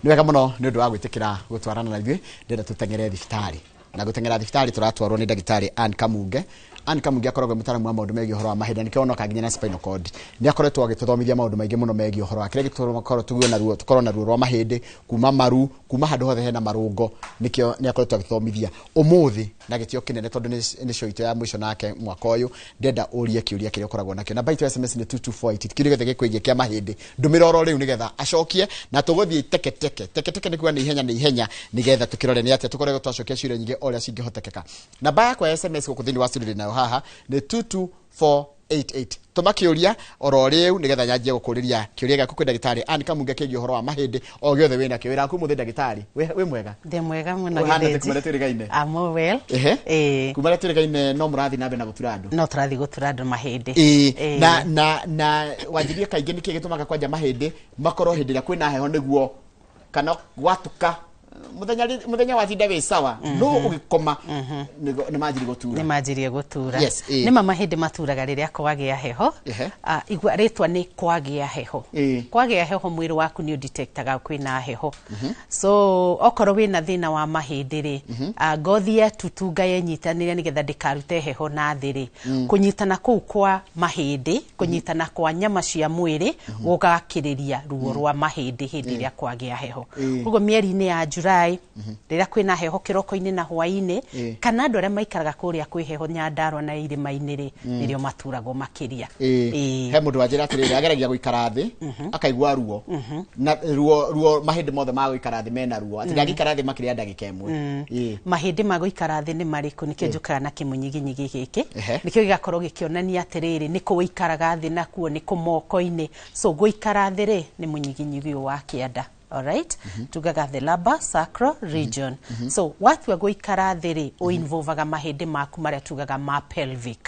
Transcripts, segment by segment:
Nĩ wega mũno nĩ ũndũ wa gwĩtĩkĩra gũtwarana na ithuĩ. Ndĩrenda tũteng'ere thibitarĩ, na gũteng'era thibitarĩ tũratwarwo nĩ ndagĩtarĩ Ann Kamunge. Ann Kamunge akoragwo e mũtaaramu wa maũndũ megiĩ ũhoro wa mahĩndĩ, na nĩkĩo wonoka nginya na spinal cord. Nĩ akoretwo agĩtũthomithia maũndũ maingĩ mũno megiĩ ũhoro wa kĩrĩa gĩtũmaga tũgĩe na ruo, tũkorwo na ruo rwa mahĩndĩ, kuma maru, kuma handũ hothe hena marũngo. Nĩkĩo nĩ akoretwo agĩtũthomithia ũmũthĩ na gĩtĩo kĩnene, tondũ nĩ show itũ ya mũico nake mwaka ũyũ. Ndĩrenda ũrie kĩũria kĩrĩa ũkoragwo nakĩo. Namba itũ ya SMS nĩ 22480. Kĩũria gĩothe gĩkwĩgiĩ kĩa mahĩndĩ, ndũmĩra oro rĩu nĩgetha acokie, na tũgũthiĩ teke teke teke teke, nĩ kuga nĩ ihenya nĩ ihenya, nĩgetha tũkĩrore nĩ atĩa tũkoragwo twacokia ciũria nyingĩ o ũrĩa cingĩhotekeka. Namba yakwa ya SMS gũkũ thĩinĩ wa studio ndĩ nayo haha nĩ 22488. Tũma kĩũria oro rĩu nĩgetha nyanjie gũkũrĩria kĩũria gĩaku kwĩ ndagĩtarĩ Ann Kamunge kĩgiĩ ũhoro wa mahĩndĩ o gĩothe wĩ nakĩo. Wĩra waku mũthĩ, ndagĩtarĩ, wĩ mwega? Ndĩ mwega mũno. Ũhana atĩa Gĩthĩnji. kuma rĩrĩa twĩrĩgaine? I'm well. Ehe. Kuma rĩrĩa twĩrĩgaine no mũrathiĩ na mbere na gũtura andũ. No tũrathiĩ gũtura andũ mahĩndĩ. Ĩĩ. Na wanjirie kaingĩ nĩkĩ gĩtũmaga kwanja mahĩndĩ makorwo hĩndĩ ĩrĩa kwĩna heho, nĩguo kana gwatuka mũthenya, mũthenya watinda wĩ sawa, no ũgĩkoma nĩ manjirie gũtura. Nĩ manjirie gũtura. Yes, ĩĩ. Nĩma mahĩndĩ maturaga rĩrĩa kwagĩa heho. Igua rĩtwa nĩ kwagĩa heho. Kwagĩa heho, mwĩrĩ waku nĩ ũdetectaga kwĩna heho. So okorwo wĩna thĩna wa mahĩndĩ rĩ, ngothi yetutunga yenyitanĩre nĩgetha ndĩkarute heho na thĩ rĩ, kũnyitana kũu kwa mahĩndĩ, kũnyitana kwa nyama cia mwĩrĩ gũgakĩrĩria ruo rwa mahĩndĩ hĩndĩ ĩrĩa kwagĩa heho. Koguo mĩeri-inĩ ya July, rĩrĩa kwĩna heho kĩroko-inĩ na hwaĩ-inĩ, kana andũ arĩa maikaraga kũrĩa kwĩ heho Nyandarua na irĩma-inĩ rĩ, nĩrĩo maturagwo makĩria. He mũndũ wanjĩra atĩrĩrĩ, ageragia gũikara thĩ akaigua ruo, na ruo mahĩndĩ mothe ma gũikara thĩ mena ruo, atĩ ndangĩikara thĩ makĩria ya ndagĩka 1. Mahĩndĩ ma gũikara thĩ nĩ marĩkũ? Nĩkĩo njũkaga na kĩmũnyiginyigi gĩkĩ. Nĩkĩo gĩgakorwo gĩkĩonania atĩrĩrĩ, nĩ kũ ũikaraga thĩ nakuo, nĩ kũ moko-inĩ. So gũikara thĩ rĩ, nĩ mũnyiginyigi ũyũ wa kĩanda. Alright, tugaga the lumbar sacral region. So watua gũikara thĩ rĩ, ũinvolvaga mahĩndĩ maku marĩa tugaga ma pelvic.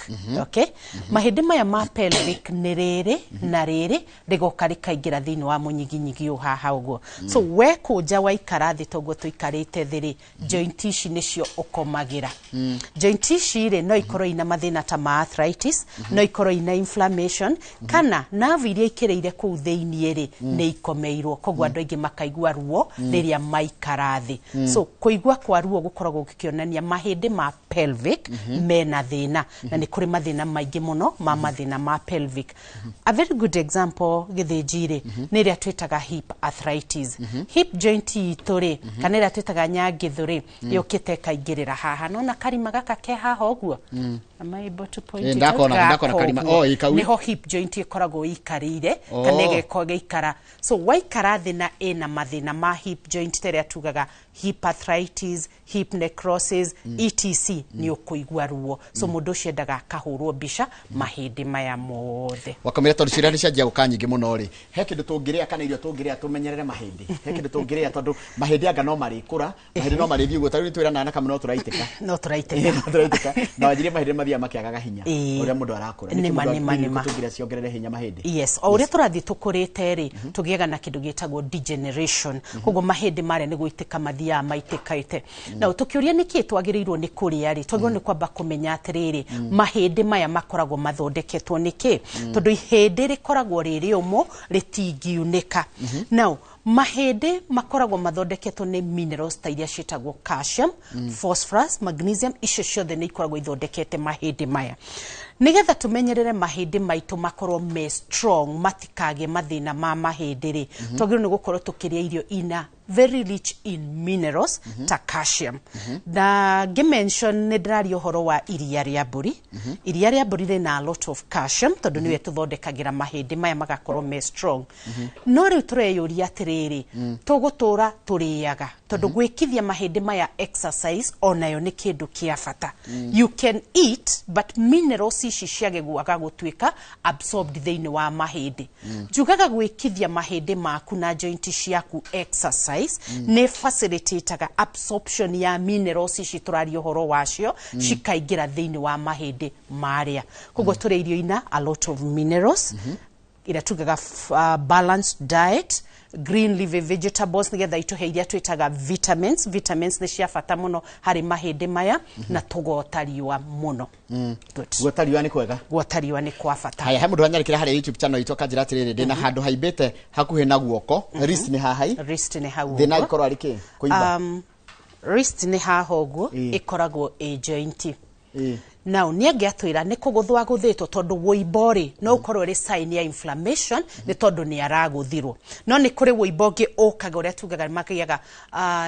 Okay, mahĩndĩ maya ma pelvic nĩ rĩrĩ na rĩrĩ rĩgoka rĩkaingĩra thĩinĩ wa mũnyiginyigi ũyũ haha ũguo. So wekũnja waikara thĩ toguo tũikarĩte thĩ rĩ, joint ici nĩcio ũkomagĩra. Joint ici rĩ, no ikorwo ina mathĩna ta ma arthritis, no ikorwo ina inflammation, kana nerve iria ikĩrĩire kũu thĩiniĩ rĩ, nĩ ikomeirwo. Koguo andũ aingĩ makaigua ruo rĩrĩa maikara thĩ. So kũigua kwa ruo gũkoragwo gũkĩonania mahĩndĩ ma pelvic mena thĩna, na nĩ kũrĩ mathĩna maingĩ mũno ma mathĩna ma pelvic. A very good example, Gĩthĩnji rĩ, nĩ ĩrĩa twĩtaga hip arthritis. Hip joint itũ rĩ, kana ĩrĩa twĩtaga nyangĩthũ rĩ, yũkĩte ĩkaingĩrĩra haha. Nona karima gaka ke haha ũguo? Am I able to point it out? Ndakona Gaka karima. ũguo. Oh, ĩ, kau. Nĩho hip joint ĩkoragwo ĩikarĩire kana ĩgeko ĩgaikara. So waikara thĩ na ĩna mathĩna ma hip joint, ta ĩrĩa tugaga hip arthritis, hip necrosis, etc, nĩ ũkũigua ruo. So mũndũ ũcio endaga akahũrwo mbica mahĩndĩ maya mothe. Wakamwĩra tondũ ciũria nĩ cianjia gũka nyingĩ mũno rĩ, he kĩndũ tũngĩrĩa kana irio tũngĩrĩa tũmenyerere mahĩndĩ? He kĩndũ tũngĩrĩa, tondũ mahĩndĩ anga no marĩkũra, mahĩndĩ no marĩthiĩ ũguo, tarĩu nĩtwĩranaga na kamwe no tũraitĩka. No tũraitĩka. No tũraitĩka, na wanjirie mahĩndĩ mathiaga makĩagaga hinya ũrĩa mũndũ arakũra. Nĩkĩ Nĩma, mũndũ nĩma, irio nĩma. tũngĩrĩa ciongerere hinya mahĩndĩ? Yes, o ũrĩa tũrathiĩ tũkũrĩte rĩ, tũgĩaga na kĩndũ gĩtagwo degeneration. Koguo mahĩndĩ marĩa nĩ gũitĩka mathiaga maitĩkĩte. Na tũkĩũria nĩkĩ twagĩrĩirwo nĩ kũrĩa rĩ, twagĩrĩirwo nĩ kwamba kũmenya atĩrĩrĩ, mahĩndĩ maya makoragwo mathondeketwo nĩkĩ, tondũ ihĩndĩ rĩkoragwo rĩ rĩũmũ, rĩtingiunĩka. Now mahĩndĩ makoragwo mathondeketwo nĩ minerals ta iria ciĩtagwo calcium, phosphorus, magnesium. Icio ciothe nĩ ikoragwo ithondekete mahĩndĩ maya. Nĩgetha tũmenyerere mahĩndĩ maitũ makorwo me strong, matikagĩe mathĩna ma mahĩndĩ rĩ, twagĩrĩirwo nĩ gũkorwo tũkĩrĩa irio ina very rich in minerals ta calcium. Na ngĩmention nĩ ndĩraria ũhoro wa iria rĩa mbũri. Iria rĩa mbũri rĩna a lot of calcium, tondũ nĩwe tũthondekagĩra mahĩndĩ maya magakorwo me strong. No rĩu tũreyũria atĩrĩrĩ, tũgũtũra tũrĩaga, tondũ gwĩkithia mahĩndĩ maya exercise onayo nĩ kĩndũ kĩa bata. You can eat, but minerals ici ciage gwaga gũtuĩka absorbed thĩinĩ wa mahĩndĩ. Njugaga gwĩkithia mahĩndĩ maku na joint ciaku exercise nĩ facilitate absorption ya minerals ici tũraria ũhoro wacio, cikaingĩra thĩinĩ wa mahĩndĩ marĩa. Koguo tũrĩ irio ina a lot of minerals, ĩrĩa tugaga balanced diet. Green leafy vegetables, nĩgetha itũhe iria twĩtaga vitamins. Vitamins nĩ cia bata mũno harĩ mahĩndĩ maya, na tũgota riũa mũno. Good. Guota riũa nĩ kwega. Guota riũa nĩ kwa bata. Haya, he mũndũ wanyarĩkĩra harĩa YouTube channel itũ akanjĩra atĩrĩrĩ, ndĩna handũ haimbĩte hakuhĩ na guoko, wrist nĩ hahai. Wrist nĩ hau thĩna ũguo. angĩkorwo arĩ kĩ kũimba? Wrist nĩ haha ũguo. Ĩkoragwo ĩ joint. Now nĩ angĩatwĩra nĩ kũgũthwo agũthĩtwo, tondũ wũimbo rĩ, no ũkorwo ĩrĩ sign ya inflammation, nĩ tondũ nĩ aragũthirwo. No nĩ kũrĩ wũimbo ũngĩ ũkaga, ũrĩa tugaga magĩaga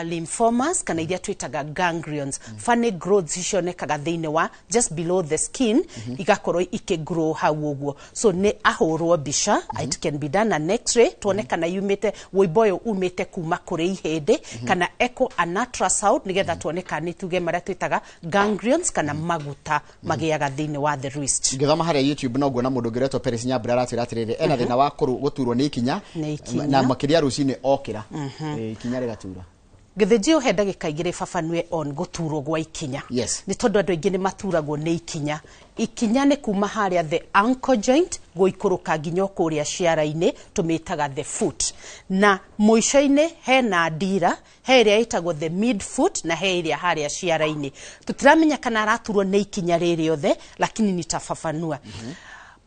lymphomas, kana iria twĩtaga ganglions, funny growths cionekaga thĩinĩ wa just below the skin, igakorwo ikĩgrow hau ũguo. So nĩ ahũrwo mbica, it can be done an X-ray, tuone kana yumĩte, wũimbo ũyũ umĩte kuma kũrĩ ihĩndĩ, kana echo an ultrasound, nĩgetha tuone kana nĩ tuge marĩa twĩtaga ganglions kana maguta magĩaga thĩinĩ wa the wrist. Ngĩthoma harĩa YouTube no nguona mũndũ ũngĩ ũretwo Peris Nyambura aratwĩra atĩrĩrĩ, ena thĩna wa gũturwo nĩ ikinya. Nĩ ikinya. Na makĩria rũcinĩ okĩra. Ikinya rĩgatura. Gĩthĩnji, ũhe ndagĩka 2 babanue on gũturwo gwa ikinya. Nĩ tondũ andũ aingĩ nĩ maturagwo nĩ ikinya. Ikinya nĩ kuma harĩa the ankle joint gũikũrũka nginya o kũrĩa ciara-inĩ, tũmĩtaga the foot, na mũico-inĩ hena ndira, he ĩrĩa ĩtagwo the mid foot, na he ĩrĩa harĩa ciara-inĩ. Tũtiramenya kana araturwo nĩ ikinya rĩrĩ othe, lakini nitafafanua.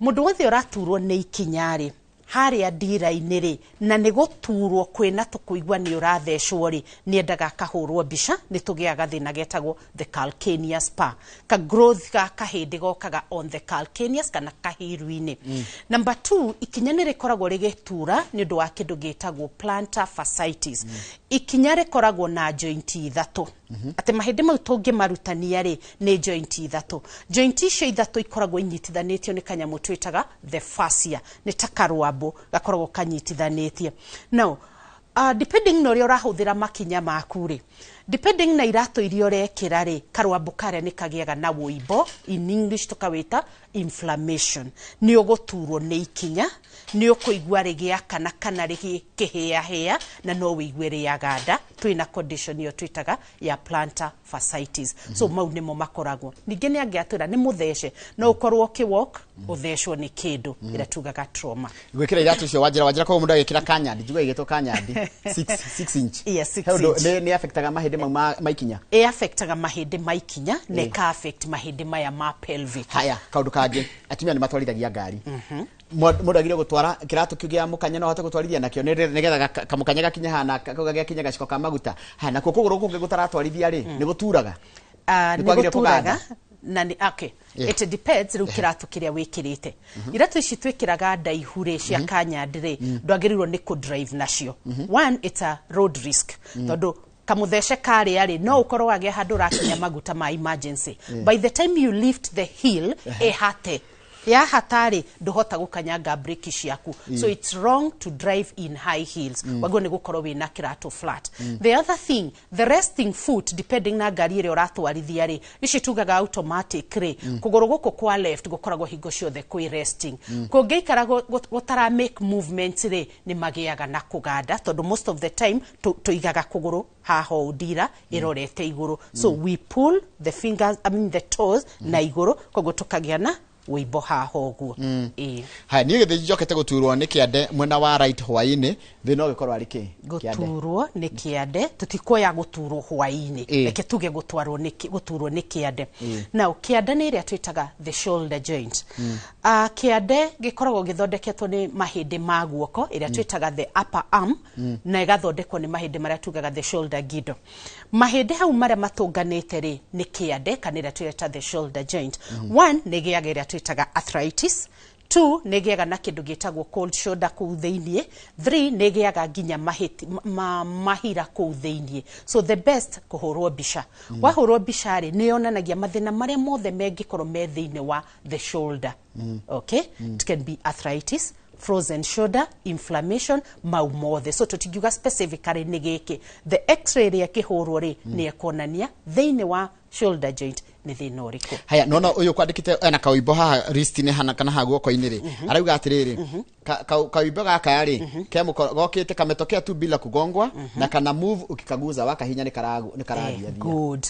Mũndũ wothe ũraturwo nĩ ikinya rĩ, harĩa ndira-inĩ rĩ, na nĩ gũturwo kwĩna tũkũigua nĩ ũrathecwo rĩ, nĩ endaga akahũrwo mbica. Nĩ tũgĩaga thĩna getagwo the calcaneus spur, ka growth ga kahĩndĩ gokaga on the calcaneus kana kahiru-inĩ. Number two, ikinya nĩ rĩkoragwo rĩgĩtura nĩ ũndũ wa kĩndũ gĩtagwo plantar fasciitis. Ikinya rĩkoragwo na joint ithatũ, atĩ mahĩndĩ mau tũngĩmarutania rĩ, nĩ joint ithatũ. Joint icio ithatũ ikoragwo inyitithanĩtio nĩ kanyamũ twĩtaga the fascia, nĩ ta karwambũ gakoragwo kanyitithanĩtie. Now depending na ũrĩa ũrahũthĩra makinya maku rĩ, depending na iratũ iria ũrekĩra rĩ, karwambũ karĩa nĩ kagĩaga na wũimbo, in English tũkawĩta inflammation. Nĩ ũgũturwo nĩ ikinya, nĩ ũkũigua rĩgĩakana kana rĩgĩkĩhĩahĩa, na no wĩigue rĩaganda. Twĩna condition ĩyo twĩtaga ya plantar fasciitis. So mau nĩmo makoragwo. Ningĩ nĩ angĩatwĩra nĩ mũthece, no ũkorwo ũkĩwalk ũthecwo nĩ kĩndũ, ĩrĩa tugaga trauma. Gwĩkĩra iratũ icio wanjĩra koguo mũndũ agĩkĩra kanyandi, njigua igĩtwo kanyandi 6 inch. Yes, 6 He ũndũ inch. nĩ affectaga mahĩndĩ mau ma ikinya. Ĩ affectaga mahĩndĩ ma ikinya na ĩka affect mahĩndĩ maya ma pelvic. Haya, kaũndũ kangĩ, atumia nĩ matwarithagia ngari. Mũndũ agĩrĩire gũtwara kĩratũ kĩu gĩa mũkanya no ahote gũtwarithia nakĩo, nĩgetha kamũkanya gakinye hana kau gagĩakinya gaciko ka maguta. Haya, nakuo kũgũrũ kũngĩ gũtaratwarithia rĩ, nĩ gũturaga? Nĩ Nĩ kwagĩrĩire gũturaga. Kũganda? Na nĩ okay. It depends rĩu kĩratũ kĩrĩa wĩkĩrĩte. Iratũ ici twĩkĩraga ndaihu rĩ, cia kanyandi rĩ, ndwagĩrĩirwo nĩ kũ-drive nacio. One, it's a road risk, tondũ kamũthece karĩa rĩ, no ũkorwo wagĩa handũ ũrakinya maguta ma emergency. By the time you lift the heel, ĩhate yahata rĩ, ndũhota gũkanyanga breki ciaku. So it's wrong to drive in high heels. Wagwo nĩ gũkorwo wĩna kĩratũ flat. The other thing, the resting foot, depending na ngari ĩrĩa ũratwarithia rĩ, ici tugaga automatic rĩ, kũgũrũ gũkũ kwa left gũkoragwo hingo ciothe kwĩ resting. Kũngĩikara gũtara make movement rĩ, nĩ magĩaga na kũganda, tondũ most of the time tũigaga kũgũrũ haha ũũ, ndira ĩrorete igũrũ. So we pull the fingers, I mean the toes, na igũrũ, koguo tũkagĩa na wĩimbo haha ũguo. Ĩĩ. Haya, niĩ gĩthĩnji njokete gũturwo nĩ kĩande mwena wa right hwaĩ-inĩ, thĩna ũgĩkorwo arĩ kĩ? Kĩande. Gũturwo nĩ kĩande, tũtikuoya gũturwo hwaĩ-inĩ. Reke tuge gũtwarwo nĩ gũturwo nĩ kĩande. Now kĩande nĩ ĩrĩa twĩtaga the shoulder joint. Kĩande gĩkoragwo gĩthondeketwo nĩ mahĩndĩ ma guoko, ĩrĩa twĩtaga the upper arm, na ĩgathondekwo nĩ mahĩndĩ marĩa tugaga the shoulder girdle. Mahĩndĩ hau marĩa matũnganĩte rĩ, nĩ kĩande kana ĩrĩa twĩta the shoulder joint. One, nĩ ĩgĩaga ĩrĩa twĩtaga arthritis. Two, nĩ ĩgĩaga na kĩndũ gĩtagwo cold shoulder kũu thĩiniĩ. Three, nĩ ĩgĩaga nginya mahira kũu thĩiniĩ. So the best kũhũrwo mbica. Wahũrwo mbica rĩ, nĩ yonanagia mathĩna marĩa mothe mengĩkorwo me thĩinĩ wa the shoulder. Okay, it can be arthritis, frozen shoulder, inflammation, mau mothe. So tũtingiuga specifically nĩ gĩkĩ. The X-ray ĩrĩa ĩkĩhũrwo rĩ, nĩ ĩkuonania thĩinĩ wa shoulder joint nĩ thĩna ũrĩkũ. Haya, nona ũyũ kwandĩkĩte ena kaũimbo haha wrist-inĩ hana kana haha guoko-inĩ rĩ, arauga atĩrĩrĩ, kaũimbo gaka rĩ, ke mũko gokĩte kametokea tu bila kugongwa na kana move ukikaguza wakahinya nĩ karagia. Good.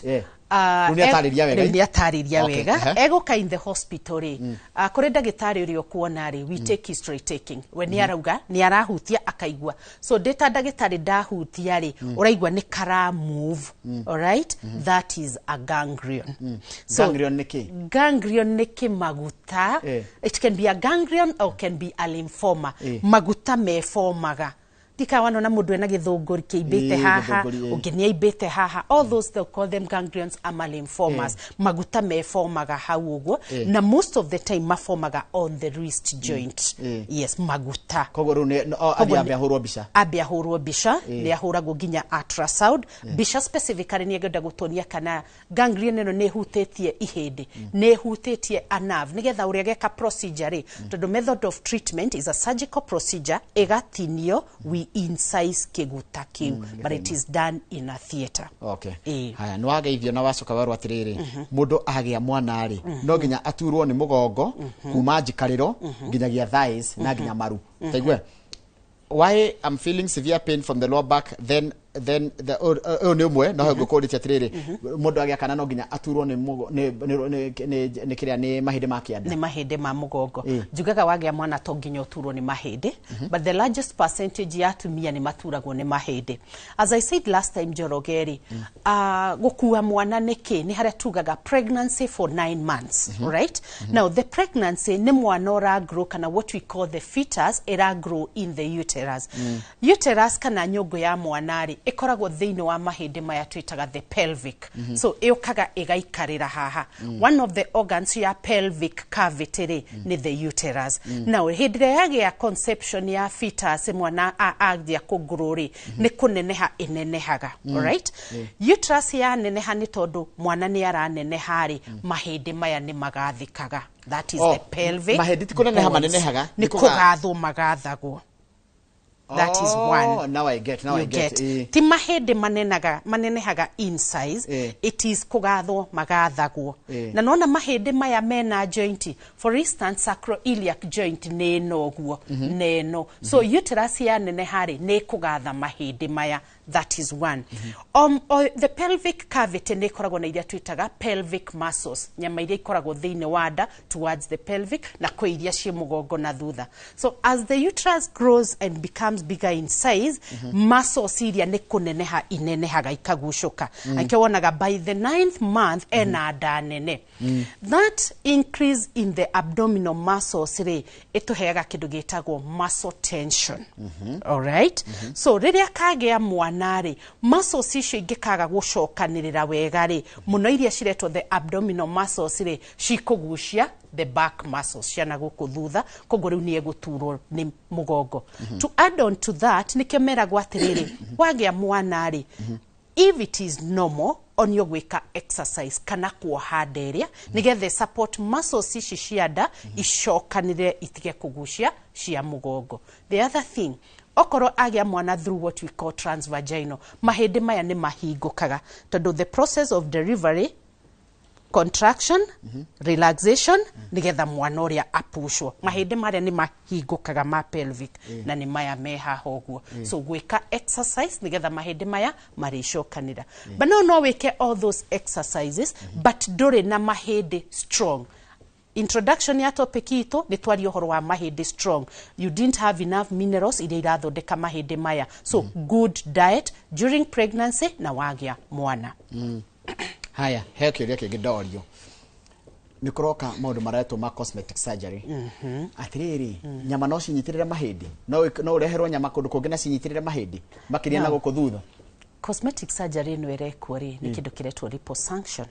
Rĩu nĩ atarĩria wega. Rĩu nĩ atarĩria wega. Egũka in the hospital rĩ, kũrĩ ndagĩtarĩ ũrĩa ũkuona rĩ, we take history taking. We nĩ arauga, nĩ arahutia akaigua. So ndĩ ta ndagĩtarĩ ndahutia rĩ, ũraigua nĩ kara move. Alright, that is a ganglion. So, Ganglion nĩ kĩ? Ganglion nĩ kĩmaguta. It can be a ganglion or can be a lymphoma. Maguta mefomaga ndikawa wanona mũndũ ena gĩthũngũri kĩimbĩte haha, gĩthũngũri, ũngĩ nĩ aimbĩte haha. All those, they call them ganglions ama lymphomas. Maguta mefomaga hau ũguo, na most of the time mafomaga on the wrist joint. Yes, maguta. Koguo rĩu athiĩ ambe ahũrwo mbica. Ambe ahũrwo mbica. Nĩ ahũragwo nginya ultrasound mbica specifically nĩ angĩenda gũtuonia kana ganglion ĩno nĩ ĩhutĩtie ihĩndĩ, nĩ ĩhutĩtie a nerve, nĩgetha ũrĩa geka procedure rĩ, tondũ method of treatment is a surgical procedure, ĩgatinio, we incise kĩguta kĩu, but it is done in a theatre. Haya, nĩ wageithio na wacoka werwo atĩrĩrĩ, mũndũ agĩa mwana rĩ, no nginya aturwo nĩ mũgongo kuma njikarĩro nginyagia thighs na nginya maru. Taigue, why I'm feeling severe pain from the lower back, then the ũyũ nĩ ũmwe no ngũkũrĩtie atĩrĩrĩ, mũndũ agĩa kana no nginya aturwo nĩ nĩ kĩrĩa, nĩ mahĩndĩ ma kĩanda? Nĩ mahĩndĩ ma mũgongo. Njugaga wagĩa mwana to nginya ũturwo nĩ mahĩndĩ, but the largest percentage ya atumia nĩ maturagwo nĩ mahĩndĩ. As I said last time, Njoroge rĩ, gũkua mwana nĩ kĩ? Nĩ harĩa tugaga pregnancy for 9 months, right? Now the pregnancy nĩ mwana ũragrow, kana what we call the fetus ĩragrow in the uterus. Uterus kana nyũngũ ya mwana rĩ, ĩkoragwo thĩinĩ wa mahĩndĩ maya twĩtaga the pelvic. So ĩũkaga ĩgaikarĩra haha. One of the organs ya pelvic cavity rĩ, nĩ the uterus. Now hĩndĩ ĩrĩa yagĩa conception ya fetus, mwana agĩa kũgrow rĩ, nĩ kũneneha ĩnenehaga. Alright, uterus yaneneha nĩ tondũ mwana nĩ araneneha rĩ, mahĩndĩ maya nĩ magathĩkaga. That is Oh, the pelvic mahĩndĩ ti kũneneha bones. Manenehaga, nĩ nĩ kũgathwo magathagwo. That is Oh, one. now I get, now You I get. get. Ti mahĩndĩ manenaga, manenehaga in size. It is kũgathwo magathagwo. Na nona mahĩndĩ maya mena joint, for instance sacroiliac joint nĩ ĩno ũguo na ĩno. So uterus yaneneha rĩ, nĩ ĩkũgatha mahĩndĩ maya. That is one. The pelvic cavity nĩ ĩkoragwo na iria twĩtaga pelvic muscles, nyama iria ikoragwo thĩinĩ wa nda towards the pelvic, na kwĩ iria ciĩ mũgongo na thutha. So as the uterus grows and becomes bigger in size, muscles iria nĩ kũneneha inenehaga, ikagucũka. Angĩkĩ wonaga by the ninth month ena nda nene. That increase in the abdominal muscles rĩ, ĩtũheaga kĩndũ gĩtagwo muscle tension. Alright, so rĩrĩa kagĩa mwana rĩ, muscles icio ingĩkaga gũcokanĩrĩra wega rĩ, mũno iria ciretwo the abdominal muscles rĩ, cikũgucia the back muscles ciana gũkũ thutha. Koguo rĩu nĩ egũturwo nĩ mũgongo. To add on to that, nĩkĩo meragwo atĩrĩrĩ, wagĩa mwana rĩ, if it is normal, onio gwĩka exercise kana kuoha nda ĩrĩa, nĩgetha support muscles ici cia nda icokanĩrĩre, itige kũgucia cia mũgongo. The other thing, okorwo agĩa mwana through what we call transvaginal, mahĩndĩ maya nĩ mahingũkaga, tondũ the process of delivery, contraction, relaxation, nigetha mwana ũrĩa apushwo, mahĩndĩ marĩa nĩ mahingũkaga ma pelvic, na nĩ maya me haha ũguo. So gwĩka exercise nigetha mahĩndĩ maya marĩcokanĩra. But no wĩke all those exercises but ndũrĩ na mahĩndĩ strong. Introduction ya topic itũ nĩ twaria ũhoro wa mahĩndĩ strong. You didn't have enough minerals iria irathondeka mahĩndĩ maya. So good diet during pregnancy na wagĩa mwana. Haya, he kĩũria kĩngĩ ndorio. Nĩ kũroka maũndũ maretwo ma cosmetic surgery. Atĩrĩrĩ, nyama no cinyitĩrĩre mahĩndĩ? No ũreherwo nyama kũndũ kũngĩ na cinyitĩrĩre mahĩndĩ makĩria na No. gũkũ thutha? Cosmetic surgery ĩno ĩrekwo rĩ, nĩ kĩndũ kĩretwo liposuction.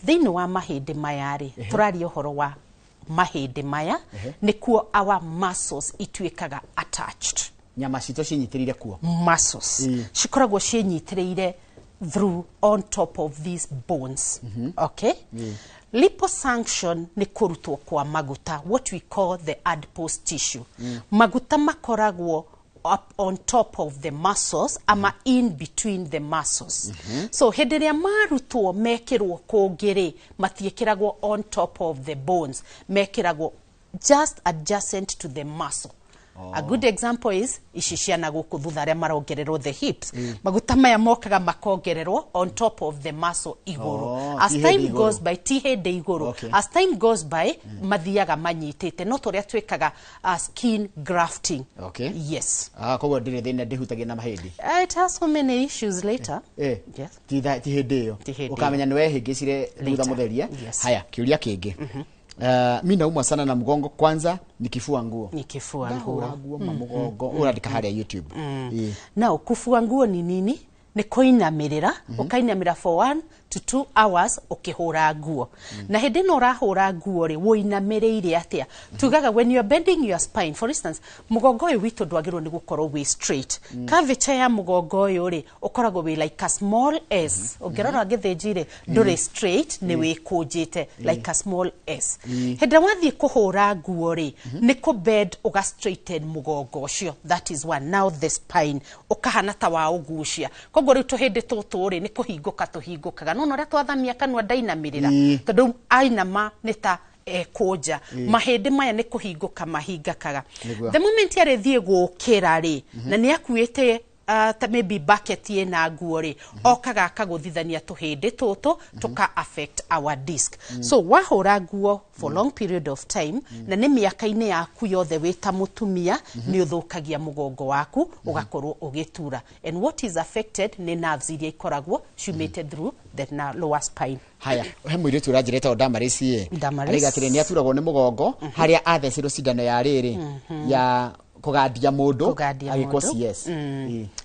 Thĩinĩ wa mahĩndĩ maya rĩ, tũraria ũhoro wa mahĩndĩ maya, nĩkuo our muscles ituĩkaga attached. Nyama citũ cinyitĩrĩire kuo. Muscles cikoragwo ciĩnyitĩrĩire through on top of these bones. Okay, liposuction nĩ kũrutwo kwa maguta, what we call the adipose tissue. Maguta makoragwo up on top of the muscles ama in between the muscles. So hĩndĩ ĩrĩa marutwo mekĩrwo kũngĩ rĩ, matiĩkĩragwo on top of the bones, mekĩragwo just adjacent to the muscle. A good example is ici ciana gũkũ thutha arĩa marongererwo the hips. Maguta maya mokaga makongererwo on top of the muscle igũrũ. Oh, As ti time hĩndĩ igũrũ. goes by, ti hĩndĩ igũrũ. As time goes by, mathiaga manyitĩte, no tũrĩa twĩkaga skin grafting. Yes. Ah, koguo ndĩrĩ thĩna, ndĩhutagia na mahĩndĩ. It has so many issues later. Yes. Ti ti hĩndĩ ĩyo. Ti hĩndĩ ĩyo. Ũkamenya nĩ wehĩngĩcire thutha Later. mũtherie. Yes. Haya, kĩũria kĩngĩ. Mi naumwa sana na mgongo, kwanza nikifua nguo. Nikifua Ndahũra nguo. nguo ma mũgongo. Ũrandĩka harĩa YouTube. Now, kufua nguo ni nini? Nĩ kũinamĩrĩra, ũkainamĩra for 1 to 2 hours ũkĩhũra nguo. Na hĩndĩ ĩno ũrahũra nguo rĩ, wũinamĩrĩire atĩa? Tugaga when you are bending your spine, for instance, mũgongo ũyũ witũ ndwagĩrĩirwo nĩ gũkorwo wĩ straight. Curvature ya mũgongo ũyũ rĩ, ũkoragwo wĩ like a small S. Ũngĩrora gĩthĩnji rĩ, ndũrĩ straight, nĩ wĩkũnjĩte like a small S. Hĩndĩ ĩrĩa wathiĩ kũhũra nguo rĩ, nĩ kũ bend, ũga straighten mũgongo ũcio. That is one. Now the spine ũkahana ta wa ũgucia, koguo rĩu tũhĩndĩ tũtũ rĩ, nĩ kũhingũka tũhingũkaga. Nona ũrĩa twathamia kanua ndainamĩrĩra, tondũ ainama nĩ ta ekũnja mahĩndĩ maya, nĩ kũhingũka mahingakaga. The moment arĩthiĩ gũkĩra rĩ, na nĩ akuĩte ta maybe bucket ĩna nguo rĩ, okaga akagũthithania tũhĩndĩ tũtũ, tũka affect our disc. So wahũra nguo for long period of time, na nĩ mĩaka-inĩ yaku yothe wĩ ta mũtumia, nĩ ũthũkagia mũgongo waku, ũgakorwo ũgĩtura, and what is affected nĩ nerves iria ikoragwo ciumĩte through the lower spine. Haya, he mũirĩtu ũranjĩra etagwo Damaris ĩ. Damaris. Araiga atĩrĩ, nĩ aturagwo nĩ mũgongo harĩa athecirwo cindano ya rĩrĩ ya kũgandia mũndũ. Kũgandia agĩkwo mũndũ. CS.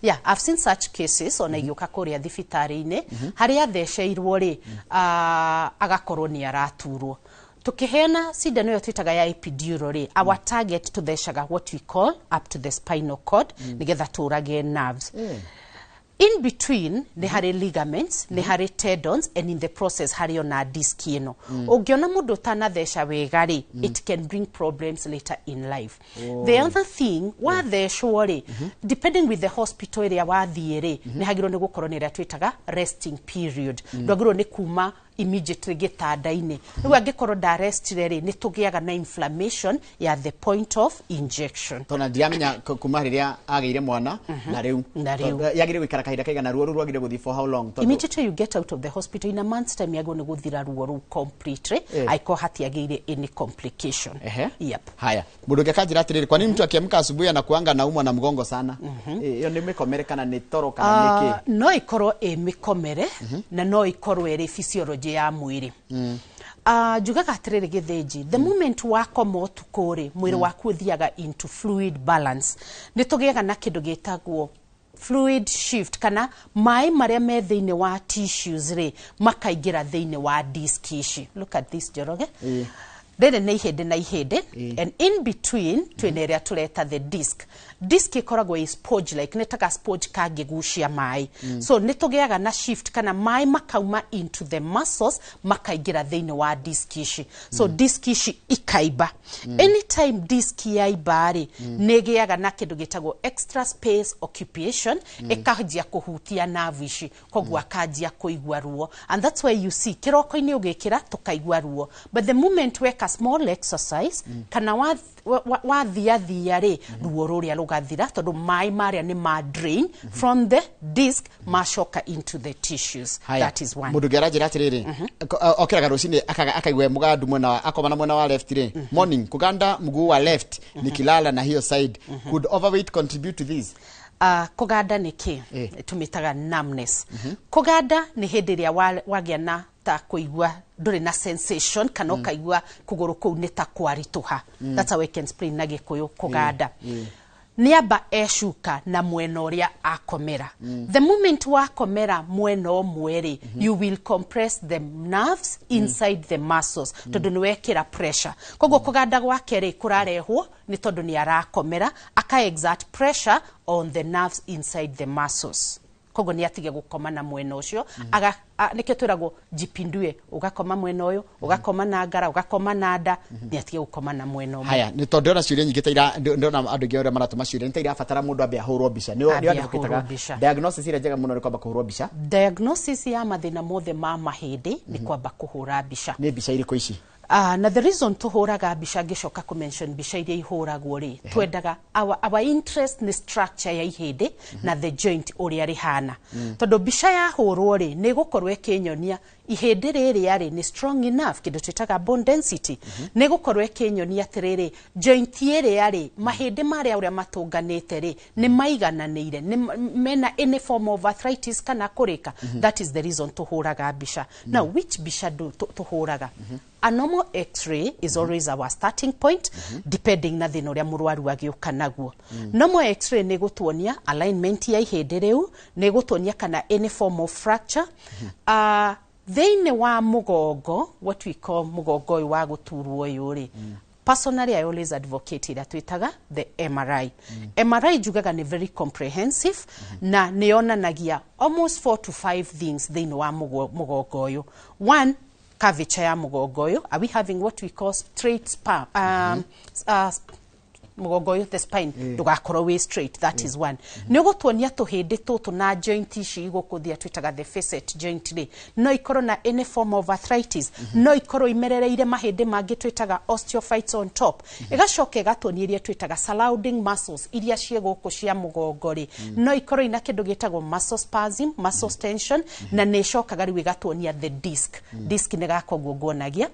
Yeah, I've seen such cases ona igĩũka kũrĩa thibitarĩ-inĩ, harĩa atheceirwo rĩ, agakorwo nĩ araturwo. Tukiheana cindano ĩyo twĩtaga ya epidural rĩ, our target tũthecaga what we call up to the spinal cord, nĩgetha tũrage nerves. In between nĩ harĩ ligaments, nĩ harĩ tendons, and in the process harĩ ona disc ĩno. Ũngĩona mũndũ ũtanatheca wega rĩ, it can bring problems later in life. The other thing, wathecwo rĩ, depending with the hospital ĩrĩa wathiĩ rĩ, nĩ hagĩrĩirwo nĩ gũkorwo nĩ ĩrĩa twĩtaga resting period. Ndwagĩrĩirwo nĩ kuma immediately gĩtanda-inĩ. Rĩu angĩkorwo ndarestire rĩ, nĩ tũgĩaga na inflammation ya the point of injection. Tondũ ndiramenya kuma rĩrĩa agĩire mwana na rĩu. Na rĩu. Tondũ yagĩrĩire gũikara kahinda kaigana? Ruo rũu rwagĩrĩire gũthiĩ for how long? Tondũ Immediately you get out of the hospital, in a month's time yagwo nĩ gũthira ruo rũu completely, angĩkorwo hatiagĩire any complication. Yep. Haya, mũndũ ũngĩ akanjĩra atĩrĩrĩ, kwa nini mtu akiamka asubuhi anakuanga naumwa na mgongo sana? Ĩyo nĩ mĩkomere kana nĩ toro kana nĩ kĩ? No ĩkorwo ĩ mĩkomere na no ĩkorwo ĩrĩ physiology ya mwĩrĩ. Njugaga atĩrĩrĩ gĩthĩnji, the moment wakoma ũtukũ rĩ, mwĩrĩ waku ũthiaga into fluid balance. Nĩ tũgĩaga na kĩndũ gĩtagwo fluid shift, kana maĩ marĩa me thĩinĩ wa tissues rĩ, makaingĩra thĩinĩ wa disc ici. Look at this, Njoroge. Rĩrĩ nĩ ihĩndĩ na ihĩndĩ, and in between twĩna ĩrĩa tũreta the disc. Disc ĩkoragwo ĩ sponge like, nĩ taka sponge kangĩgucia maĩ. So nĩ tũgĩaga na shift, kana maĩ makauma into the muscles, makaingĩra thĩinĩ wa disc ici. So disc ici ikaimba. Anytime disc yaimba rĩ, nĩ ĩgĩaga na kĩndũ gĩtagwo extra space occupation, ĩkanjia kũhutia nerve ici, koguo akanjia kũigua ruo. And that's why you see kĩroko-inĩ ũgĩkĩra tũkaigua ruo, but the moment weka small exercise kana wathiathia rĩ, ruo rũrĩa rũgathira, tondũ maĩ marĩa nĩ ma drain from the disc, macoka into the tissues. Haya, That is one. mũndũ ũngĩ aranjĩra atĩrĩrĩ, okĩraga rũcinĩ akaigua mũgandu mwena akoma na mwena wa left rĩ, morning kuganda mguu wa left nikilala na hiyo side. Could overweight contribute to this? Kũganda nĩ kĩ? Tũmĩtaga numbness. Kũganda nĩ hĩndĩ ĩrĩa wagĩa na ta kũigua ndũrĩ na sensation, kana ũkaigua kũgũrũ kũu nĩ ta kwaritũha. That's how I can explain na Gĩkũyũ. Kũganda nĩ amba ecuka na mwena ũrĩa akomera. The moment wakomera mwena ũmwe rĩ, you will compress the nerves inside the muscles, tondũ nĩ wekĩra pressure. Koguo kũganda gwake rĩ, kũrarehwo nĩ tondũ nĩ arakomera, aka exert pressure on the nerves inside the muscles. Koguo nĩ atige gũkoma na mwena ũcio. Nĩkĩo twĩragwo jipindue, ũgakoma mwena ũyũ, ũgakoma na ngara, ũgakoma na nda. Nĩ atige gũkoma na mwena ũmwe. Haya, nĩ tondũ ndĩrona ciũria nyingĩ ta ira, ndĩrona andũ aingĩ arĩa maratũma ciũria nĩ ta irabatara mũndũ ambe ahũrwo mbica. Nĩ Ambe nĩ andũ ahũrwo twĩtaga mbica. Diagnosis ĩrĩa njega mũno nĩ kwamba kũhũrwo mbica. Diagnosis ya mathĩna mothe ma mahĩndĩ nĩ kwamba kũhũra mbica. Nĩ mbica irĩkũ ici? Na the reason tũhũraga mbica, ngĩcoka kũ-mention mbica iria ihũragwo rĩ, twendaga our interest nĩ structure ya ihĩndĩ na the joint ũrĩa rĩhana, tondũ mbica yahũrwo rĩ, nĩ ĩgũkorwo ĩkĩnyonia ihĩndĩ rĩrĩa rĩ nĩ strong enough, kĩndũ twĩtaga bone density. Nĩ ĩgũkorwo ĩkĩnyonia atĩrĩrĩ, joint ĩrĩa rĩ, mahĩndĩ marĩa ũrĩa matũnganĩte rĩ, nĩ maigananĩire, nĩ mena any form of arthritis kana kũrĩka. That is the reason tũhũraga mbica. Now, which mbica tũhũraga? A normal X-ray is always our starting point, depending na thĩna ũrĩa mũrwaru agĩũka naguo. Normal X-ray nĩ gũtuonia alignment ya ihĩndĩ rĩu, nĩ gũtuonia kana any form of fracture thĩinĩ wa mũgongo, what we call mũgongo ũyũ wa gũturwo ũyũ rĩ. Personally, I always advocate ĩrĩa twĩtaga the MRI. MRI njugaga nĩ very comprehensive na nĩ yonanagia almost 4 to 5 things thĩinĩ wa mũgongo ũyũ. One, curvature ya mũgongo ũyũ. Are we having what we call straight spa, mũgongo ũyũ, the spine, ndũgakorwo wĩ straight? That is one. Nĩ ũgũtuonia tũhĩndĩ tũtũ na joint ici igũkũthia, twĩtaga the facet joint rĩ, no ikorwo na any form of arthritis, no ikorwo imerereire mahĩndĩ mangĩ twĩtaga osteophytes on top. Ĩgacoka ĩgatuonia iria twĩtaga surrounding muscles iria ciĩ gũkũ cia mũgongo rĩ, no ikorwo ina kĩndũ gĩtagwo muscle spasm, muscle tension. Na nĩ ĩcokaga rĩu ĩgatuonia the disc. Disc nĩ gaka ũguo nguonagia.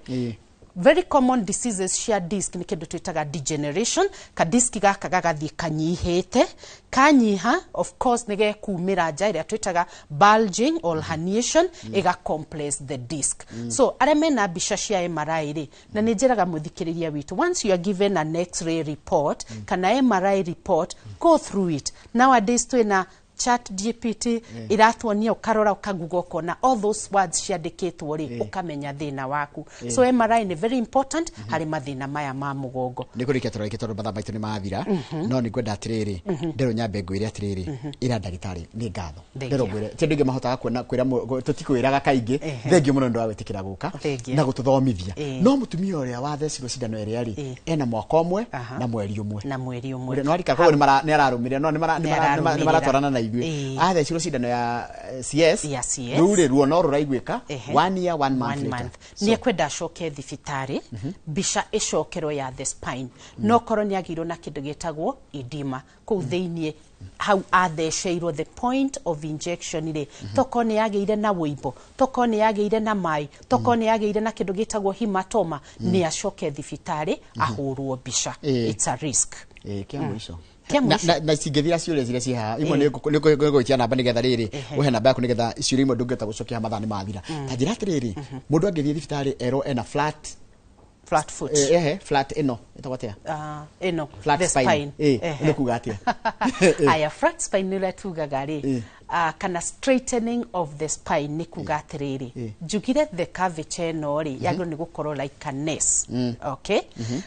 Very common diseases cia disc nĩ kĩndũ twĩtaga degeneration. Ka disc gaka gagathiĩ kanyihĩte, kanyiha, of course nĩ gekumĩra nja, ĩrĩa twĩtaga bulging or herniation, ĩga compress the disc. So arĩa mena mbica cia MRI rĩ, na nĩ njĩraga mũthikĩrĩria witũ, once you are given an X-ray report kana MRI report, go through it. Nowadays twĩna Chat GPT, iratuonia, ũkarora, ũkaguga, ũkona all those words ciandĩkĩtwo rĩ, ũkamenya thĩna waku. So MRI nĩ very important harĩ mathĩna maya ma mũgongo. Nä kå rä kia tå rarä tondå mathaa maitå nä mathira, no nä ngwenda atä rä rä nderå nyambe ngwä re atä rä rä ä ra ndagätarä nä ngatho. Thank nderå you. ngwä re ti andå aingä mahotaga kuona kwä ra tå tikwä raga kaingä. Thengio må no nä ndå wa gwä tä kä ra gå ka Thank you. Na gå tå thomithia. No må tumia å rä a wathecirwo cindano ä rä a rä ena mwaka ũmwe na mweri ũmwe. Na mweri ũmwe. Nĩ warika koguo nĩ ararũmĩrĩra no nĩ Nĩ ararũmĩrĩra. maratwarana na ithuĩ. Athecirwo cindano ya CS. Ya CS. Rĩu rĩ, ruo no rũraiguĩka one year, one month one later. month. Nĩ ekwenda acoke thibitarĩ, mbica ĩcokerwo ya the spine. No korwo nĩ agĩirwo na kĩndũ gĩtagwo edema kũu thĩiniĩ hau atheceirwo, the point of injection rĩ, tokorwo nĩ yagĩire na wũimbo, tokorwo nĩ yagĩire na maĩ, tokorwo nĩ yagĩire na kĩndũ gĩtagwo hematoma, nĩ acoke thibitarĩ ahũrwo mbica. It's a risk. Ĩ, kĩa mũico. Kĩa mũico. Na cingĩthira ciũria ciria ciĩ haha imwe, nĩ ngũgũitia namba nĩgetha rĩrĩ ũhe namba yaku nĩgetha ciũria imwe ndũngĩhota gũcokia, mathaa nĩ mathira. Ta njĩra atĩrĩrĩ, mũndũ angĩthiĩ thibitarĩ erwo ena flat Flat foot. Ehe, flat ĩno ĩtagwo atĩa? Ĩno Flat the spine. spine. Nĩ kuga atĩa? Aya, flat spine nĩ ũrĩa tugaga rĩ, kana straightening of the spine nĩ kuga atĩrĩrĩ, njugire the curvature ĩno rĩ yagĩrĩirwo nĩ gũkorwo like an S, okay?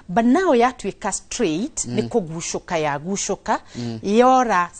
But now yatuĩka straight, nĩ kũgucũka yagucũka, yora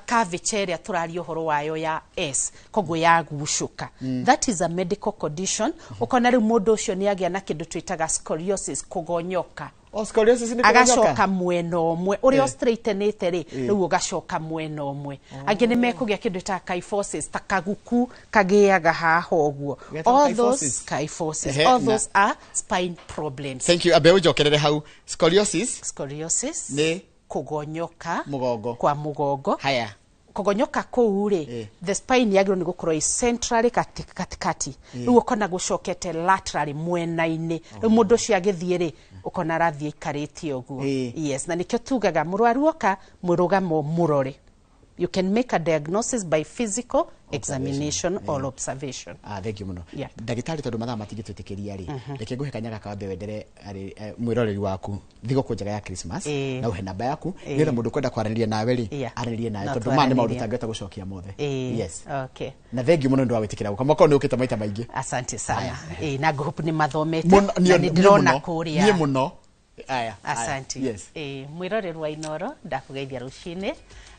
curvature ĩrĩa tũraria ũhoro wayo ya S, koguo yagucũka. That is a medical condition. Ũkona rĩu mũndũ ũcio nĩ agĩa na kĩndũ twĩtaga scoliosis, kũgonyoka. O, scoliosis nĩ kũgonyoka? Agacoka mwena ũmwe ũrĩa ũstraightenĩte rĩ, rĩu ũgacoka mwena ũmwe. Angĩ nĩ mekũgĩa kĩndũ ta kyphosis, ta kaguku kagĩaga haha ũguo. Getagwo All those kyphosis? Kyphosis. Ehe, All those are spine problems. Thank you. Ambe ũnjokerere hau, scoliosis. Scoliosis Nĩ kũgonyoka mũgongo. Kwa mũgongo. Haya. Kũgonyoka kũu rĩ, the spine yagĩrĩirwo nĩ gũkorwo ĩ centrally, katikati. Rĩu ũkona gũcokete laterally, mwena-inĩ. Rĩu mũndũ ũcio agĩthiĩ rĩ, ũkona arathiĩ aikarĩte ũguo. Yes, na nĩkĩo tugaga mũrwaru oka, mũrũgamo mũrore. You can make a diagnosis by physical examination or observation. Ah, thank you muno. Ndagĩtarĩ, tondũ mathaa matingĩtwĩtĩkĩria rĩ, reke ngũhe kanya gaka wambe wendere arĩ mwĩroreri waku thigũkũ njega ya Christmas na ũhe namba yaku nĩgetha mũndũ kwenda kwaranĩria nawe rĩ, aranĩrie nawe, No tondũ maya nĩ maũndũ twaranĩrie. tangĩhota gũcokia mothe. Yes. Na thengiũ mũno nĩ ũndũ wa gwĩtĩkĩra gũka mwaka ũyũ, nĩ ũkĩte maita maingĩ. Asante sana. Na ngũhope nĩ mathomete Mũno, na nĩ niĩ ndĩrona mũno, kũrĩa. Niĩ mũno. Aya, aya. Asante. Yes. Mwĩroreri wa Inoro, ndakũgeithia rũcinĩ.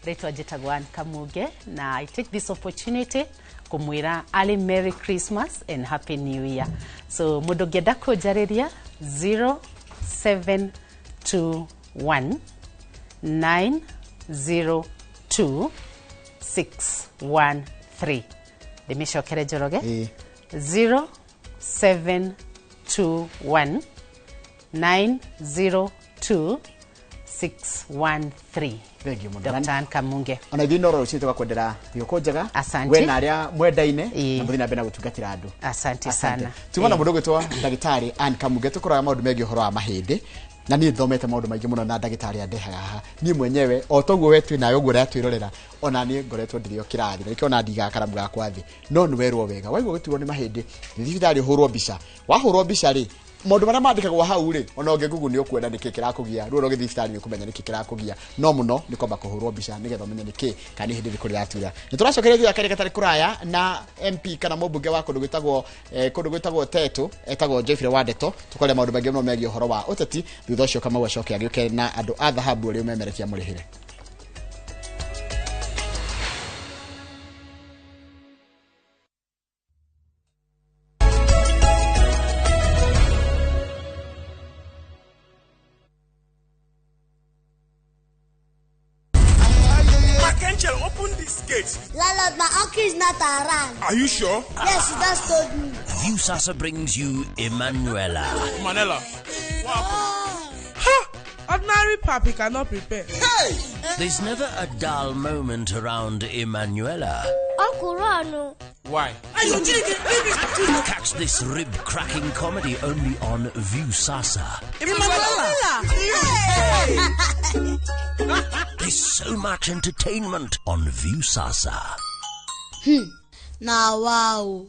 Rĩtwa njĩtagwo Ann Kamuge, na I take this opportunity kũmwĩra early Merry Christmas and Happy New Year. So mũndũ ũngĩenda kũnjarĩria, 0721 902 613. Ndĩmĩcokere, Njoroge? 0721 902 613. Thank you mũno. Dr. Ann Kamunge. Ona ithuĩ no rũciũ tũgakwendera thigũkũ njega. Asante. We na arĩa mwendaine, Ĩĩ. na mũthiĩ na mbere na gũtungatĩra andũ. Asante sana. Tuma na mũndũ ũgwĩtwo ndagĩtarĩ Ann Kamunge, tũkũroraga maũndũ megiĩ ũhoro wa mahĩndĩ, na niĩ thomete maũndũ maingĩ mũno na ndagĩtarĩ andehaga haha. Niĩ mwenyewe o toguo we twĩ nawe ũguo ũratwĩrorera, ona niĩ ngoretwo ndĩrĩ o kĩrathi na nĩkĩo ona ndigaga karamu gakwa thĩ, no nĩ werwo wega waigua gũturwo nĩ mahĩndĩ, thiĩ thibitarĩ ũhũrwo mbica. Wahũrwo mbica rĩ, maũndũ marĩa mandĩkagwo hau rĩ, ona ũngĩ Google nĩ ũkuona nĩkĩ kĩrakũgia. Rĩu ona ũgĩthiĩ thibitarĩ nĩ ũkũmenya nĩkĩ kĩrakũgia, no mũno nĩ kwamba kũhũrwo mbica nĩgetha ũmenye nĩkĩ, kana nĩ hĩndĩ ĩrĩkũ rĩratura. Nĩ tũracokeria thutha karĩ gatarĩ kũraya na MP kana mũmbunge wa kũndũ gwĩtagwo kũndũ gwĩtagwo Tetu, etagwo Geoffrey Wandeto, tũkaria maũndũ maingĩ mũno megiĩ ũhoro wa ũteti. Thutha ũcio Kamau acoke agĩũke na andũ a thahabu ũrĩa ũmemerekia mũrĩhĩre. Mark Angel, open this gate. Landlord, my uncle is not around. Are you sure? Yes, he just told me. Viusasa brings you Emanuela. Manela. What happened? Ha! Ordinary papi cannot prepare. Hey! There's never a dull moment around Emanuela. Uncle, run. Why? Catch this rib-cracking comedy only on Viusasa. Emanuela! There's so much entertainment on Viusasa. Now, wow.